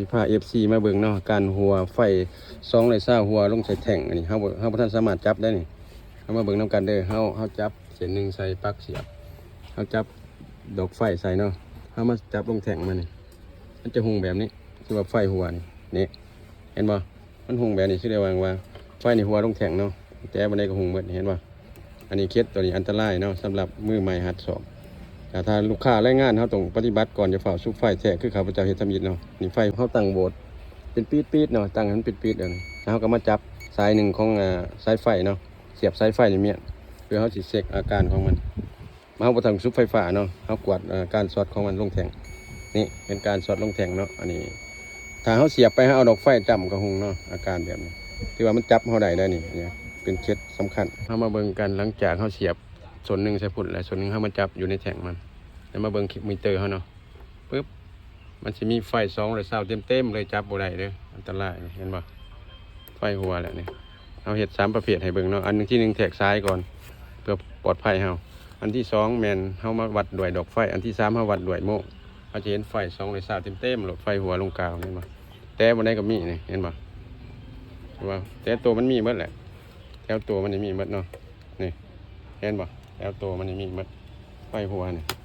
ຊິພາເອັຟຊີມາເບິ່ງເນາະ ການຮົ່ວໄຟສອງຮ້ອຍຊາວຮົ່ວລົງໃສ່ແທ່ງ. ອັນນີ້ເຮົາບໍ່ ເຮົາບໍ່ທັນສາມາດຈັບໄດ້ນີ້. ເຮົາມາເບິ່ງນຳກັນເດີ. ເຮົາ ເຮົາຈັບເສັ້ນໜຶ່ງໃສ່ປລັກສຽບ, ເຮົາຈັບດອກໄຟໃສ່ເນາະ, ເຮົາມາຈັບລົງແທ່ງມັນນີ້ ມັນຈະຮຸ່ງແບບນີ້ ຄືວ່າໄຟຮົ່ວນີ້. ນີ້ ເຫັນບໍ່? ມັນຮຸ່ງແບບນີ້ ຄືໄດ້ວ່າ ວ່າໄຟນີ້ຮົ່ວລົງແທ່ງເນາະ, ແຕະບ່ອນໃດກໍຮຸ່ງເບິດ. ເຫັນບໍ່? ອັນນີ້ເຂດ ຕົວນີ້ອັນຕະລາຍເນາະ ສຳລັບມືໃໝ່ຫັດສອບ. ແຕ່ຖ້າລູກຄ້າແລງງານ ເຮົາຕ້ອງປະຕິບັດກ່ອນ ຢ່າຟ້າວສຸບໄຟແທ້ ຄືຂ້າພະເຈົ້າເຮັດທຳອິດເນາະ. ນີ້ໄຟເຮົາຕັ້ງໂຫວດເປັນປີດໆເນາະ, ຕັ້ງໃຫ້ມັນປີດໆ. ແລ້ວເຮົາກໍມາຈັບສາຍໜຶ່ງຂອງ ອາ ສາຍໄຟເນາະ, ສຽບສາຍໄຟໃນມ້ຽນ ເພື່ອເຮົາຊິເຊັກອາການຂອງມັນ. ເຮົາບໍ່ຕ້ອງສຸບໄຟຟ້າເນາະ, ເຮົາກວດ ເອີ ການຊັອດຂອງມັນລົງແທ່ງ. ນີ້ເປັນການຊັອດລົງແທ່ງເນາະ. ອັນນີ້ຖ້າເຮົາສຽບໄປ ເຮົາເອົາດອກໄຟຈ້ຳກໍຮຸ່ງເນາະ. ອາການແບບນີ້ ຖືວ່າມັນຈັບເຮົາໄດ້ໄດ໋ນີ້. ນີ້ເປັນເຂດສຳຄັນ. ເຮົາມາເບິ່ງກັນ ຫຼັງຈາກເຮົາສຽບສ່ວນໜຶ່ງໃສ່ພຸ້ນ ແລ້ວສ່ວນໜຶ່ງເຮົາມາຈັບຢູ່ໃນແທ່ງມັນ, ແລ້ວມາເບິ່ງມີເຕີເຮົາເນາະ. ປຶບ ມັນຊິມີໄຟສອງຮ້ອຍຊາວເຕັມໆເລີຍ, ຈັບບໍ່ໄດ້ເດີ ອັນຕະລາຍ. ເຫັນບໍ່? ໄຟຮົ່ວແລ້ວນີ້. ເຮົາເຮັດສາມປະເພດໃຫ້ເບິ່ງເນາະ. ອັນທີໜຶ່ງແທກສາຍກ່ອນ ເພື່ອປອດໄພເຮົາ. ອັນທີສອງແມ່ນເຮົາມາວັດດ້ວຍດອກໄຟ. ອັນທີສາມເຮົາວັດດ້ວຍໂມງ. ເຮົາຈະເຫັນໄຟສອງຮ້ອຍຊາວເຕັມໆໂລດ, ໄຟຮົ່ວລົງກາວ. ເຫັນບໍ່? ແຕ່ບ່ອນໃດກໍມີນີ້. ເຫັນບໍ່? ວ່າແຕ່ໂຕມັນມີເບິດແຫຼະ, ແຖວໂຕມັນນີ້ມີເບິດເນາະ. ນີ້ ເຫັນບໍ່? ແຖວໂຕມັນນີ້ມີເບິດ ໄຟຮົ່ວນີ້.